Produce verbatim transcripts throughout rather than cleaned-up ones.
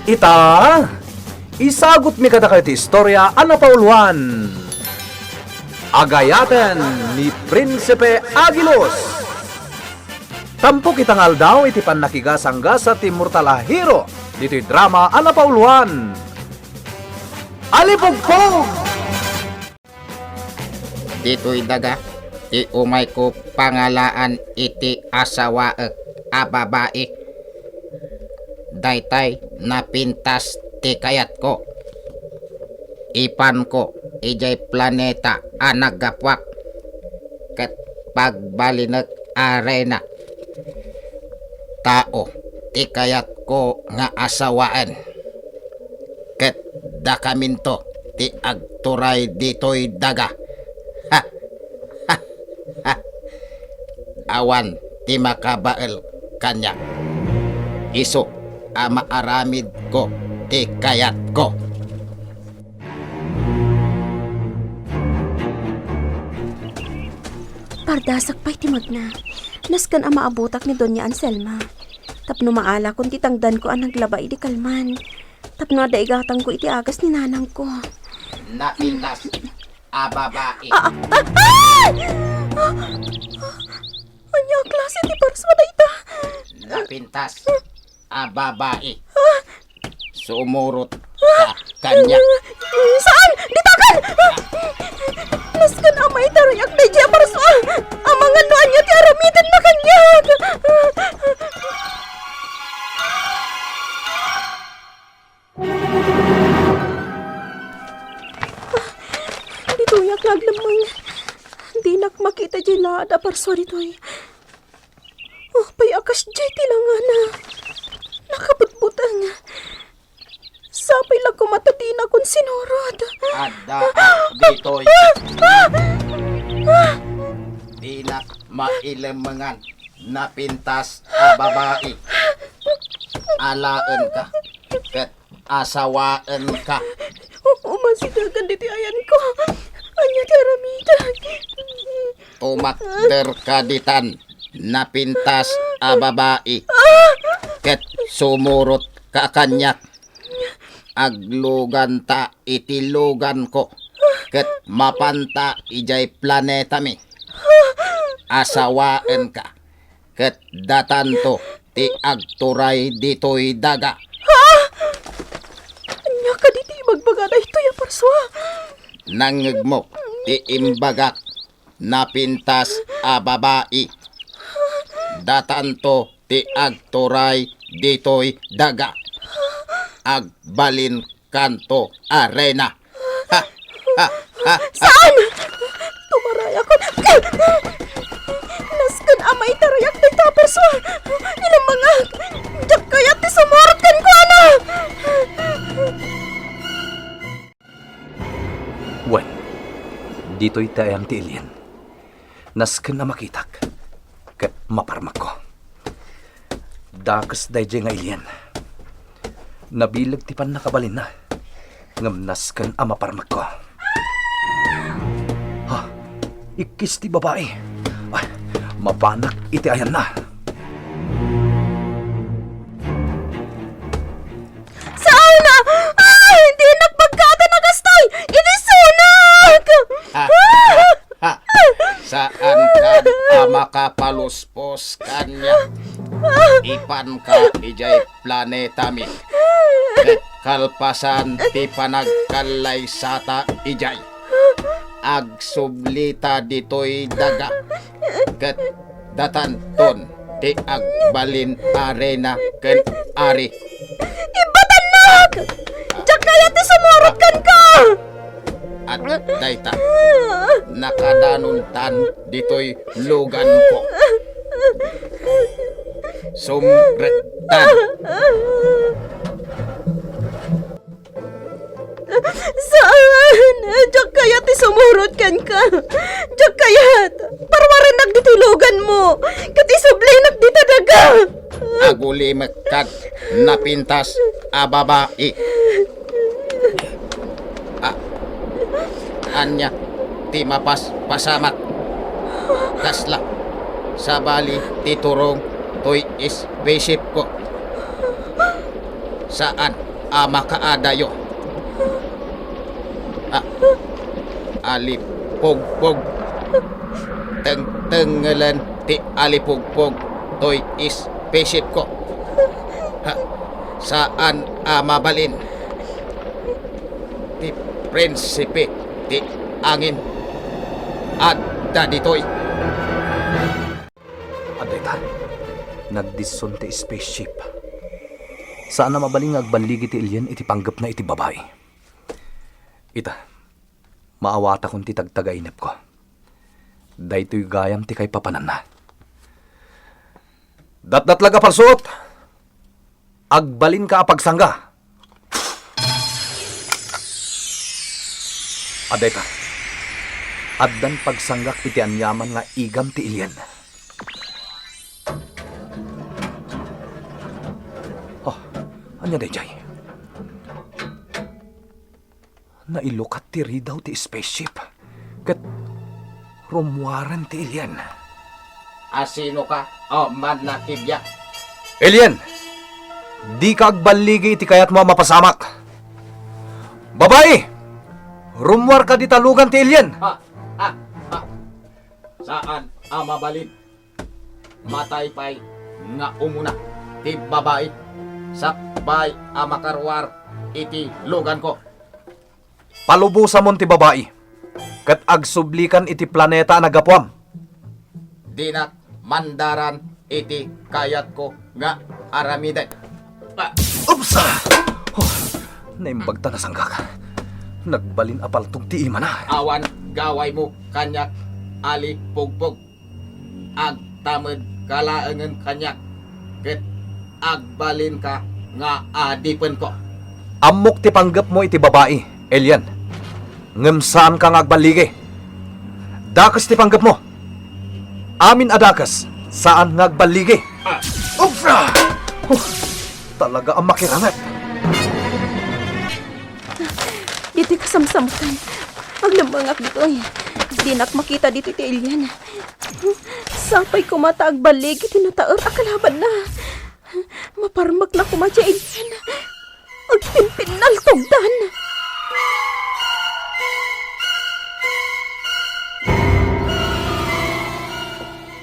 Ita, isagutmi kadakayo ti istorya a napauluan. Agayaten ni Prinsipe Agilus. Tampok ita nga aldaw iti pannakigasanggasat ti immortal a hero ditoy drama a napauluan. Alipugpog! Ditoy daga ti umayko pangalaan iti asawaek a babai. Daytay napintas ti kayatko. Ipanko idiay planeta a naggapuak ket pagbalinek a reyna. Tao ti kayatko nga asawaen. Ket dakaminto ti agturay ditoy daga. Ha! Ha! Ha! Awan ti makabael kaniak. Isu a maaramidko ti kayatko. Pardasak pay ti magna. Nasken a maabutak ni Doña Anselma. Tapno maalakon ti tangdanko a naglaba idi kalman. Tapno adda igatangko iti agas ni nanangko. Napintas a babai. Ah, ah, ah! Ah! Ania a klase ti parsua dayta? Napintas a babai. Ah! Sumurot ka kaniak. Saan! Ditakan! Nasken a maitarayak daydiay a parsua. Amangan no ania ti aramidenna kaniak. Ditoyak nga aglemmeng. Dinak makita diay laad a parsua ditoy. Apay a kasdiay ti langana? Nakabutbuteng. Sapay la koma ta dinakon sinurot. Adda ditoy. Dinak mailemmengan, napintas a babai. Alaenka ket asawaenka. Umasidegen ditoy ayanko. Ania ti aramidek? Tumakderka ditan, napintas a babai, ket sumurotka kaniak. Agluganta iti luganko, ket mapanta idiay planetami. Asawaenka, ket datanto ti agturay ditoy daga. Ha? Ania kadi ti ibagbaga daytoy a parsua? Nangngegmo ti imbagak, napintas a babai. Datanto ti agturay ditoy daga. Agbalin kanto a reyna. Ha! Ha! Ha! Saan? Tumaray ako. Nasken a maitarayak dayta a parsua. Ilemmengak. Diak kayat ti sumurot kenkuana. Wen, ditoy ti ayan ti Alien. Nasken a makitak ket maparmekko. Dakes daydiay nga Alien. Nabileg ti pannakabalinna, ngem nasken a maparmekko. Ha? Ikkis ti babai. Ay, mapanak iti ayanna. Saan! Ay, dinak pagkatan a kastoy! Inisunag! Ha? Ha? Saan ka a makapaluspos kaniak? Ipanka idiay planetami. Ket kalpasan ti panagkallaysata idiay, agsublita ditoy daga. Ket datanton ti agbalin a reyna ken ari. Ibbatannak! Diak kayat ti sumurot kenka! At dayta, nakadanontan ditoy luganko. Sumrektan. Saan! Diak kayat ti sumurot kenka! Diak kayat! Parwarennak ditoy luganmo! Ket isublinak dita daga! Agulimekkan, napintas a babai. A-, ania ti mapaspasamak? Kasla, sabali ti turong toy spaceshipko. Saan. a makaadayo. Ah, alipugpog. Tengtengelen ti alipugpog toy spaceship ko. Ha, saan a mabalin. Ti prinsipe ti angin adda ditoy. Adda ita, nagdisson ti spaceship. Saan a mabalin nga agballigi ti Alien iti panggepna iti babai. Ita, maawatakon ti tagtagainepko. Daytoy gayam ti kaipapananna. Datdatlag a palsuot! Agbalinka a pagsangga! Adda ita, addan pagsanggak iti aniaman nga igam ti Alien. Oh, ania daydiay? Nailukat ti ridaw ti spaceship ket rummuaren ti Alien. Asinoka, o mannakibiak? Alien, dika agballigi iti kayatmo a mapasamak. Babai, rummuarka dita lugan ti Alien. Ha, ha, ha. Saan a mabalin. Matay pay nga umuna ti babai sakbay a makaruar iti luganko. Palubosamon ti babai, ket agsublikan iti planeta a naggapuam. Dinak mandaran iti kayatko nga aramiden. Ah! Oops! Oh, naimbag ta nasanggak. Nagbalin a paltog ti imana. Awan gawaymo kaniak, alipugpog. Agtamedka laengen kaniak, ket agbalinka nga adipenko. Ammok ti panggepmo iti babai, Alien. Ngem saanka nga agballigi. Dakes ti panggepmo. Amin a dakes, saan nga agballigi. Ah! Obra! Huh, talaga a makiranget. Ditoy kasamsamkan. Aglemmengak ditoy. Dinak makita ditoy ti Alien. Sapay koma ta agballigi ti nataer a kalabanna. Maparmekna koma ti Alien. Agpinpinnaltogdan.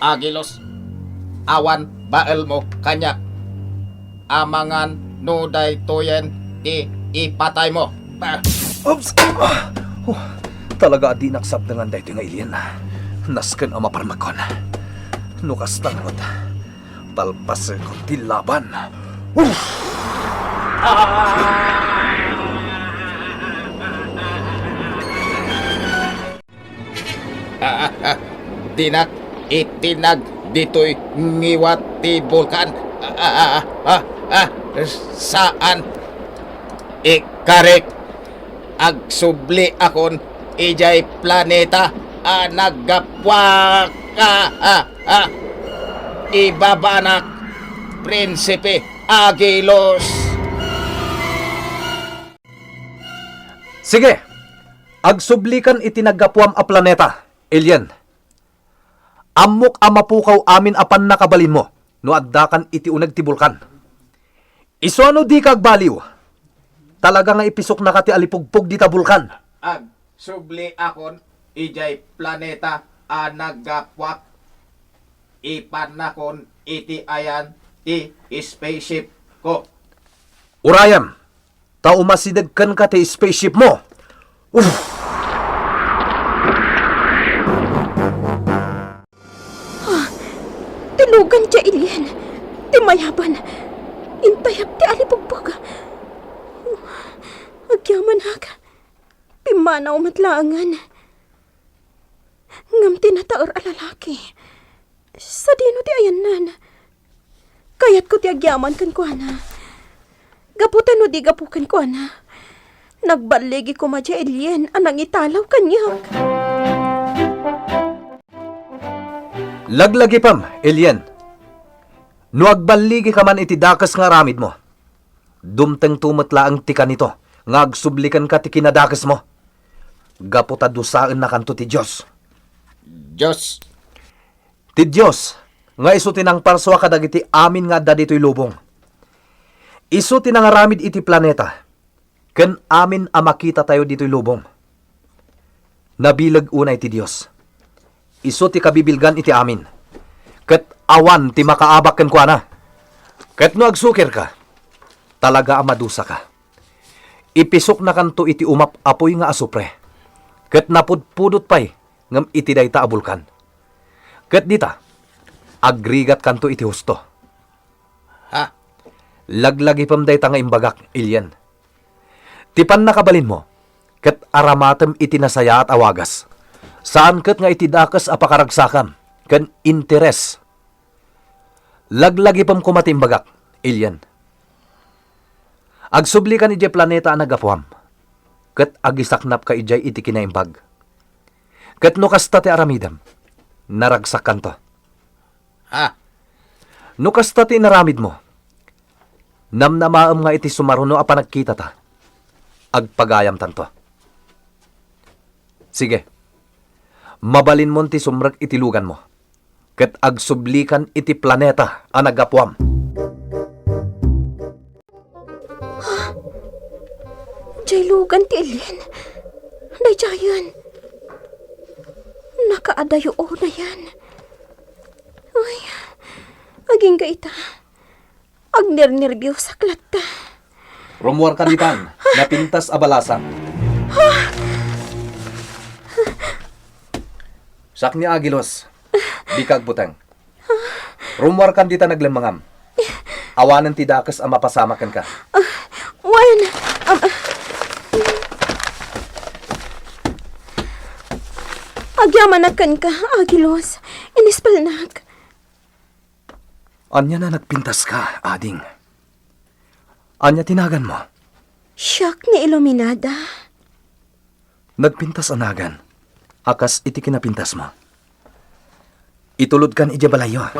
Agilos, awan baelmo kaniak. Amangan no daytoyen ti ipataymo. Ah! Oops! Ah! Oh, talaga a dinak sabtengan daytoy nga Alien. Nasken a maparmekkon. No kasta ngarud, palpasekon ti laban. Uff! Ah, ah, ah. Dinak itinag ditoy ngiwat ti bulkan. Ah, ah, ah, ah, ah. Saan. Ikarik. Agsubliakon idiay planeta a naggapuak. Ah, ah, ah. Ibabanak, Prinsipe Agilos. Sige, agsublikan iti naggapuam a planeta, Alien. Ammok a mapukaw amin a pannakabalinmo no addakan iti uneg ti bulkan. Isu a no dika agbaliw, talaga nga ipisuknaka ti alipugpog dita bulkan. Agsubliakon idiay planeta a naggapuak. Ipannakon iti ayan ti spaceship ko. Urayem, ta umasideg kenka ti spaceship mo. Uff! Ah, ti lugan ti Alien, ti mayaban, intayab ti alipugpog. Agyamanak, pimmanaw met laengen. Ngem ti nataer a lalaki, sadino ti ayanna? Kayatko ti agyaman kenkuana. Gapu ta no di gapu kenkuana, nagballigi koma ti Alien a nangitalaw kaniak. Laglagipem, Alien. No agballigika man iti dakes nga aramidmo, dumtengto met laeng ti kanito nga agsublikenka ti kinadakesmo, gapu ta dusaennakanto ti Dios. Dios. Ti Dios nga isu ti nangparsua kadagiti amin nga adda ditoy lubong. Isu ti nangaramid iti planeta ken amin a makitatayo ditoy lubong. Nabileg unay ti Dios. Isu ti kabibilgan iti amin. Ket awan ti makaabak kenkuana. Ket no agsukirka, talaga a madusaka. Ipisoknakanto iti umap-apoy nga asupre, ket napudpudot pay ngem iti dayta a bulkan. Ket dita, agrigatkanto iti husto. Ha? Laglagipem dayta nga imbagak, Alien. Ti pannakabalinmo, ket aramatem iti nasayaat a wagas. Saan ket nga iti dakes a pakaragsakam ken interes. Laglagipem koma ti imbagak, Alien. Agsublikan idiay planeta a naggapuam, ket agisaknapka idiay iti kinaimbag. Ket no kasta ti aramidem, naragsakkanto. Ha? No kasta ti inaramidmo, namnamaem nga iti sumaruno a panagkitata, agpagayamtanto. Sige, mabalinmon ti sumrek iti luganmo, ket agsublikan iti planeta a naggapuam. Diay lugan ti Alien. Daydiayen. Nakaadayo unayen. Ay, agingga ita. Agnernerbiosak latta. Rummuarkan ditan, napintas a balasak. Siak ni Agilos, dika agbuteng. Rummuarkan dita naglemmengam. Awanen ti dakes a mapasamak kenka. Wen, am-, agyamanak kenka, Agilos. Inispelnak. Ania a nagpintaska, ading? Ania ti naganmo? Siak ni Iluminada. Nagpintas a nagan a kas iti kinapintasmo. Itulodkan idiay balayyo.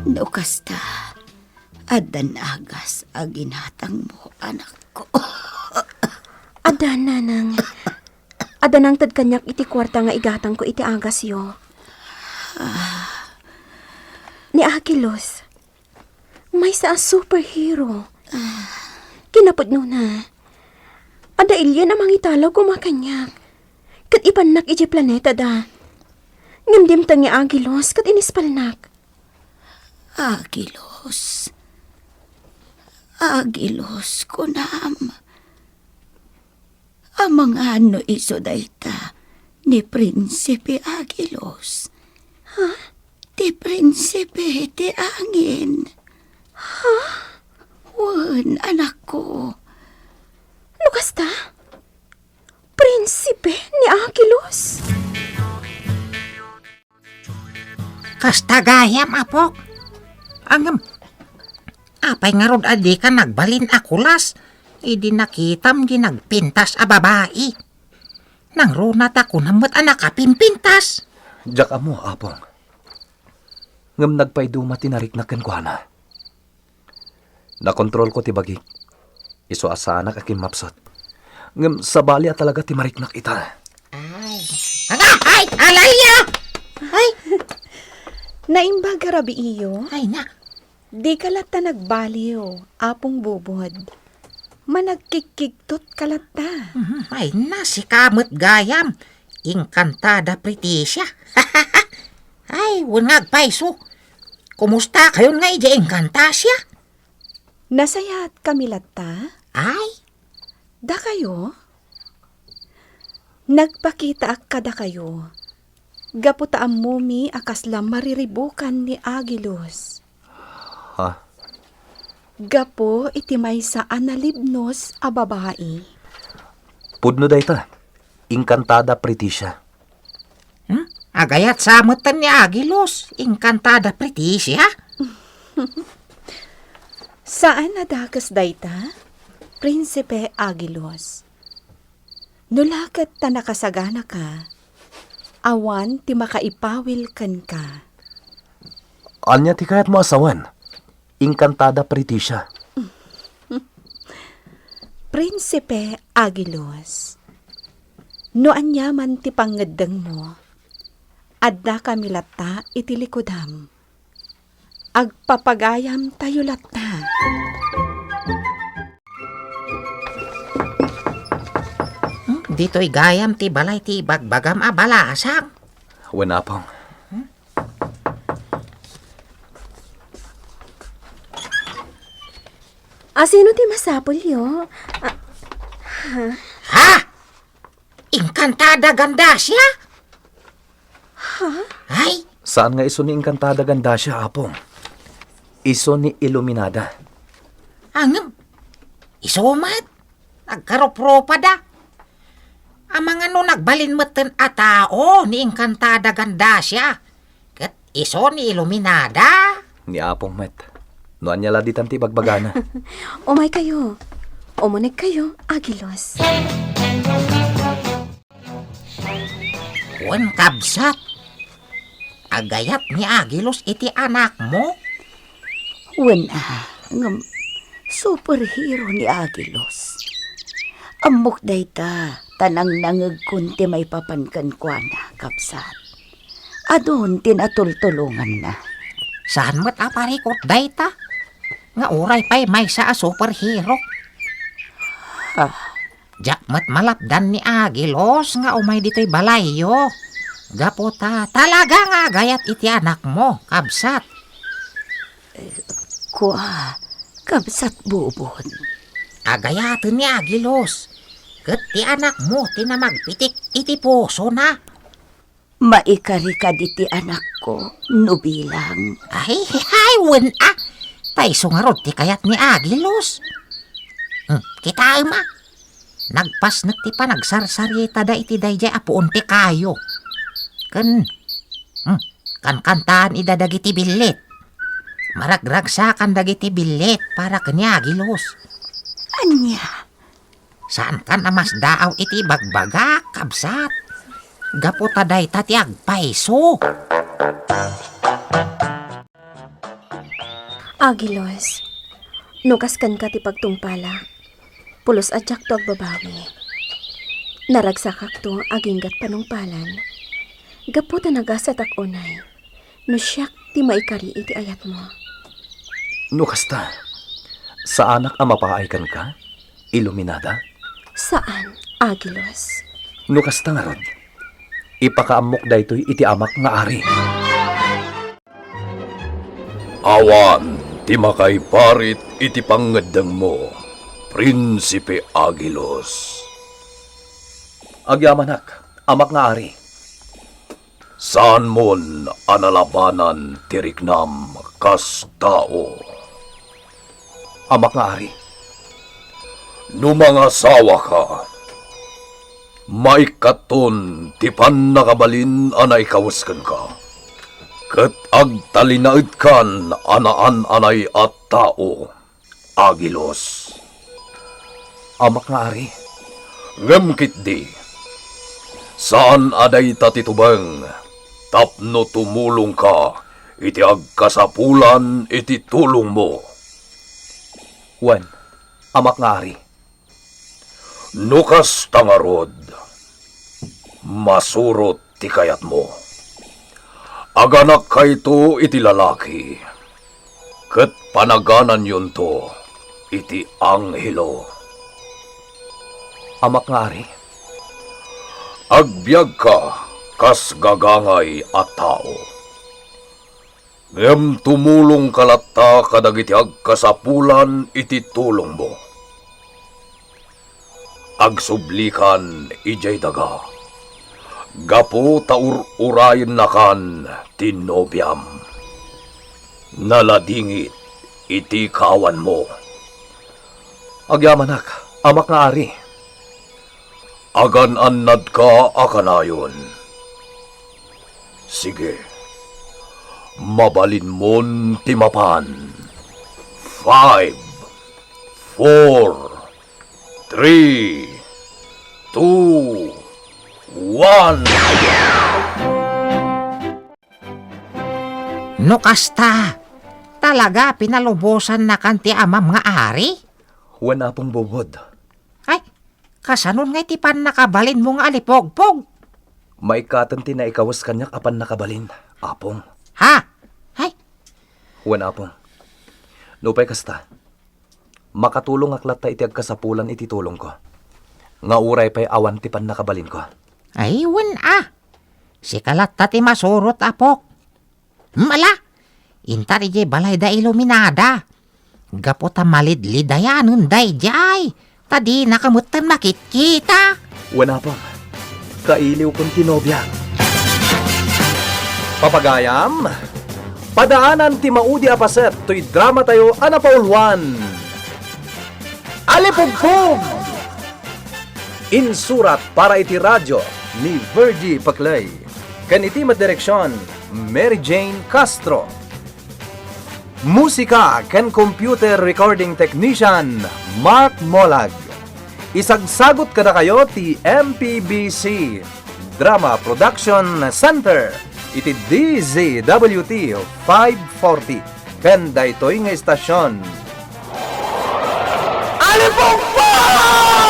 No kasta, adda nagas a ginatangmo, anakko. Adda, nanang. Adda nangted kaniak iti kuarta nga igatangko iti agasyo. Ni Agilos. Maysa a superhero. Kinapudnona, adda Alien a mangitalaw koma kaniak. Ket ipannak idiay planetada. Ngem dimteng ni Agilos ket inispelnak. Agilos. Agilos, kunam. Amangan no isu dayta ni Prinsipe Agilos. Ha? Ti prinsipe ti angin. Ha? Wen, anakko. No kasta, prinsipe ni Agilos? Kasta gayam, apok. Ngem, apay ngarud a dika nagbalin a kulas idi nakitam di nagpintas a babai? Nangruna ta kunam met a nakapimpintas. Diak ammo, apong. Ngem nagpaiduma ti nariknak kenkuana. Nakontrolko ti bagik. Isu a saanak a kimmapsut. Ngem sabali a talaga ti mariknak ita. Ay. Aga! Ay! Alalya! Ay! Naimbag a rabiiyo? Ay na. Dika latta nagbaliw, Apong Bubod. Managkigkigtot ka latta. Mhm. Ay na, sika met gayam. Inkantada Pretisia. Ay, wen nga agpayso. Kumusta kayon nga idiay Encantasia? Nasayaat kami latta? Ay? Dakayo? Nagpakitaak kadakayo. Gapu ta ammomi a kasla mariribukan ni Agilos. Ha? Gapu iti maysa a nalibnos a babai. Pudno dayta, Inkantada Pretisia. Hmm? Agayat sa metten ni Agilos, Inkantada Pretisia? Saan a dakes dayta, Prinsipe Agilos. No la ket ta nakasaganaka, awan ti makaipawil kenka. Ania ti kayatmo a sawen, Inkantada Pretisia? Prinsipe Agilos, no aniaman ti pangngeddengmo, addakami latta iti likudam. Agpapagayamtayo latta. Hmm, ditoy gayam ti balay ti ibagbagam a balasang. Wen, Apong. Asino ti masapulyo? Ah, ha? Ha? Encantada Gandasia? Ha? Ay! Saan nga isu ni Encantada Gandasia, Apong. Isu ni Iluminada. Ngem, isu met. Nagkarupropada. Amangan no nagbalin metten a tao ni Encantada Gandasia. Ket isu ni Iluminada. Ni Apong met. No ania la ditan ti ibagbagana. Umaykayo. Umunegkayo, Agilos. Wen, kabsat, agayat ni Agilos iti anakmo? Wen a, ngem superhero ni Agilos. Ammok dayta, ta nangnangegkon ti maipapan kenkuana, kabsat. Adun ti natultulonganna. Saan met a parikut dayta? Nga uray pay maysa a superhero. Ah, Diak met malapdan ni Agilos nga umay ditoy balayyo. Gapu ta talaga nga agayat iti anakmo, kabsat. Kua, kabsat Bubon. Agayaten ni Agilos, ket ti anakmo ti namagpitik iti pusona. Maikari kadi ti anakko no bilang. Ay, ay, wen a. Ta isu ngarud ti kayat ni Agilos. Hmm, kitaem a. Nagpasnek ti panagsarsaritada iti daydiay a puon ti kayo. Ken, hmm, kankantaan ida dagiti billit. Maragragsakan dagiti billit para ken ni Agilos. Ania? Saankan a masdaaw iti ibagbagak, kabsat. Gapu ta dayta ti agpayso. Agilos, no kas kenka ti pagtungpalak, pulos a diakto agbabawi. Naragsakakto aginggat panungpalan, gapu ta nagasatak unay. No siak ti maikari iti ayatmo. No kasta, saanak a mapaay kenka, Iluminada? Saan, Agilos. No kasta ngarud, ipakaammok daytoy iti amak nga ari. Awan ti makaiparit iti pangngeddengmo, Prinsipe Agilos. Agyamanak, amak nga ari. Saanmon a nalabanan ti riknam kas tao. Amak nga ari. No mangasawaka, maikkaton ti pannakabalin a naikawes kenka, ket agtalinaedkan a naan-anay a tao. Agilos. Amak nga ari. Ngem ketdi, saan a dayta ti tubeng tapno tumulongka iti agkasapulan iti tulongmo. Wen, amak nga ari. No kasta ngarud, masurot ti kayatmo. Aganakkayto iti lalaki, ket panagananyonto iti anghelo. Amak nga ari. Agbiagka kas gagangay a tao. Ngem tumulongka latta kadagiti agkasapulan iti tulongmo. Agsublikan idiay daga, gapu ta ur-urayennakan ti nobiam. Naladingit iti kaawanmo. Agyamanak, amak nga ari. Agan-annadka a kanayon. Sige, mabalinmon ti mapan. Five, four, three, two, one. No kasta, talaga pinalubosannakan ti amam nga ari? Wen, Apong Bobod. Ay, kasanon nga iti pannakabalinmo nga alipogpog? Maikkaten ti naikawes kaniak a pannakabalin, Apong. Ha? Ay, Wen, Apo. Nupay kasta, makatulongak latta iti agkasapulan iti tulongko, nga uray pay awan ti pannakabalinko. Ay, wen a. Sika latta ti masurot, apok. Hmm, ala, inta diay balay da Iluminada. Gapu ta malidlidayanen daydiay, ta dinaka metten makitkita. Wen, Apong, kailiwkon ti nobiak. Papagayam, padaanan ti maudi a paset toy dramatayo a napauluan. Alipugpug! Insurat para iti radio ni Virgie Paclay, ken iti met direksion, Mary Jane Castro. Musika ken computer recording technician, Mark Molag. Isagsagut kadakayo ti M P B C Drama Production Center iti D Z W T five forty. Ken daytoy nga istasyon. Alipugpug!